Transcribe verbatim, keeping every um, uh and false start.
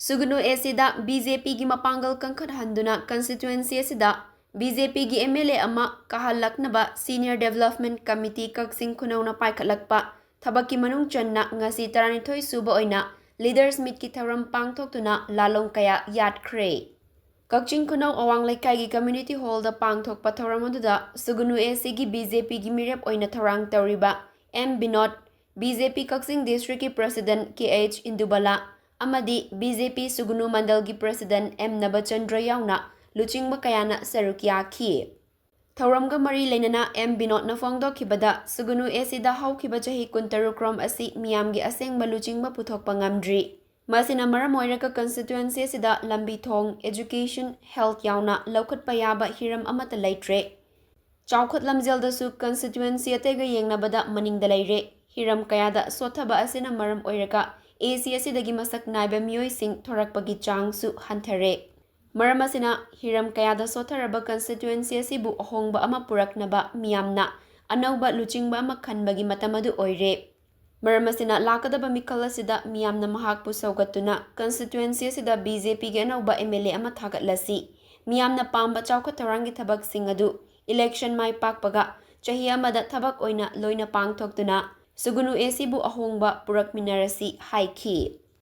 ꯁꯨꯒꯅꯨ acid B J ꯄꯤꯒꯤ ꯃꯄꯥꯡꯒꯜ ꯀꯟꯈꯠꯍꯟꯗꯨꯅ constituency ꯑꯁꯤꯗ ꯕꯤ ꯖꯦ ꯄꯤꯒꯤ ꯑꯦꯝ ꯑꯦꯜ ꯑꯦ ꯑꯃ ꯀꯥꯍꯜꯂꯛꯅꯕ Senior Development Committee ꯀꯛꯆꯤꯡ ꯈꯨꯅꯧꯅ ꯄꯥꯏꯈꯠꯂꯛꯄ ꯊꯕꯛꯀꯤ ꯃꯅꯨꯡ ꯆꯟꯅ ꯉꯁꯤ ꯇꯔꯥꯅꯤꯊꯣꯏ ꯁꯨꯕ ꯑꯣꯏꯅ Leaders Meetꯀꯤ ꯊꯧꯔꯝ ꯄꯥꯡꯊꯣꯛꯇꯨꯅ ꯂꯥꯂꯣꯡ ꯀꯌꯥ ꯌꯥꯠꯈ꯭ꯔꯦ꯫ ꯀꯛꯆꯤꯡ ꯈꯨꯅꯧ ꯑꯋꯥꯡ ꯂꯩꯀꯥꯏꯒꯤ Community Hallꯗ ꯄꯥꯡꯊꯣꯛꯄ ꯊꯧꯔꯝ ꯑꯗꯨꯗ ꯁꯨꯒꯅꯨ ꯑꯦꯁꯤꯒꯤ ꯕꯤ ꯖꯦ ꯄꯤꯒꯤ ꯃꯤꯔꯦꯞ ꯑꯣꯏꯅ ꯊꯧꯔꯥꯡ ꯇꯧꯔꯤꯕ ꯑꯦꯝ ꯕꯤꯅꯣꯗ, ꯕꯤ ꯖꯦ ꯄꯤ ꯀꯛꯆꯤꯡ Districtꯀꯤ President ꯀꯦ ꯑꯩꯆ ꯏꯟꯗꯨꯕꯂꯥ ꯑꯃꯗꯤ ꯕꯤ ꯖꯦ ꯄꯤ ꯁꯨꯒꯅꯨ ꯃꯟꯗꯜꯒꯤ President ꯑꯦꯝ ꯅꯕꯆꯟꯗ꯭ꯔ ꯌꯥꯎꯅ ꯂꯨꯆꯤꯡꯕ ꯀꯌꯥꯅ ꯁꯔꯨꯛ ꯌꯥꯈꯤ꯫ ꯊꯧꯔꯝꯒ ꯃꯔꯤ ꯂꯩꯅꯅ ꯑꯦꯝ ꯕꯤꯅꯣꯗꯅ ꯐꯣꯡꯗꯣꯛꯈꯤꯕꯗ, ꯁꯨꯒꯅꯨ ꯑꯦꯁꯤꯗ ꯍꯧꯈꯤꯕ ꯆꯍꯤ ꯀꯨꯟꯇꯔꯨꯛ ꯔꯣꯝ ꯑꯁꯤ ꯃꯤꯌꯥꯝꯒꯤ ꯑꯁꯦꯡꯕ ꯂꯨꯆꯤꯡꯕ ꯄꯨꯊꯣꯛꯄ ꯉꯝꯗ꯭ꯔꯤ꯫ ꯃꯁꯤꯅ ꯃꯔꯝ ꯑꯣꯏꯔꯒ constituency ꯑꯁꯤꯗ ꯂꯝꯕꯤ ꯊꯣꯡ, education, health ꯌꯥꯎꯅ ꯂꯧꯈꯠꯄ ꯌꯥꯕ ꯍꯤꯔꯝ ꯑꯃꯠꯇ ꯂꯩꯇ꯭ꯔꯦ꯫ ꯆꯥꯎꯈꯠ ꯂꯝꯖꯦꯜꯗꯁꯨ constituency ꯑꯇꯩꯒ ꯌꯦꯡꯅꯕꯗ ꯃꯅꯤꯡꯗ ꯂꯩꯔꯦ꯫ ꯍꯤꯔꯝ ꯀꯌꯥꯗ ꯁꯣꯠꯊꯕ ꯑꯁꯤꯅ ꯃꯔꯝ ꯑꯣꯏꯔꯒ ꯑꯦꯁꯤ ꯑꯁꯤꯗꯒꯤ ꯃꯁꯛ ꯅꯥꯏꯕ ꯃꯤꯑꯣꯏꯁꯤꯡ ꯊꯣꯔꯛꯄꯒꯤ ꯆꯥꯡꯁꯨ ꯍꯟꯊꯔꯦ꯫ ꯃꯔꯝ ꯑꯁꯤꯅ ꯍꯤꯔꯝ ꯀꯌꯥꯗ ꯁꯣꯠꯊꯔꯕ constituency ꯑꯁꯤꯕꯨ ꯑꯍꯣꯡꯕ ꯑꯃ ꯄꯨꯔꯛꯅꯕ ꯃꯤꯌꯥꯝꯅ ꯑꯅꯧꯕ ꯂꯨꯆꯤꯡꯕ ꯑꯃ ꯈꯟꯕꯒꯤ ꯃꯇꯝ ꯑꯗꯨ ꯑꯣꯏꯔꯦ꯫ ꯃꯔꯝ ꯑꯁꯤꯅ ꯂꯥꯛꯀꯗꯕ ꯃꯤꯈꯜ ꯑꯁꯤꯗ ꯃꯤꯌꯥꯝꯅ ꯃꯍꯥꯛꯄꯨ ꯁꯧꯒꯠꯇꯨꯅ constituency ꯑꯁꯤꯗ ꯕꯤ ꯖꯦ ꯄꯤꯒꯤ ꯑꯅꯧꯕ ꯑꯦꯝ ꯑꯦꯜ ꯑꯦ ꯑꯃ ꯊꯥꯒꯠꯂꯁꯤ꯫ ꯃꯤꯌꯥꯝꯅ ꯄꯥꯝꯕ ꯆꯥꯎꯈꯠ ꯊꯧꯔꯥꯡꯒꯤ ꯊꯕꯛꯁꯤꯡ ꯑꯗꯨ election ꯃꯥꯏ ꯄꯥꯛꯄꯒ ꯆꯍꯤ ꯑꯃꯗ ꯊꯕꯛ ꯑꯣꯏꯅ ꯂꯣꯏꯅ ꯄꯥꯡꯊꯣꯛꯇꯨꯅ ꯁꯨꯒꯅꯨ ꯑꯦꯁꯤꯕꯨ ꯑꯍꯣꯡꯕ ꯄꯨꯔꯛꯃꯤꯟꯅꯔꯁꯤ ꯍꯥꯏꯈꯤ꯫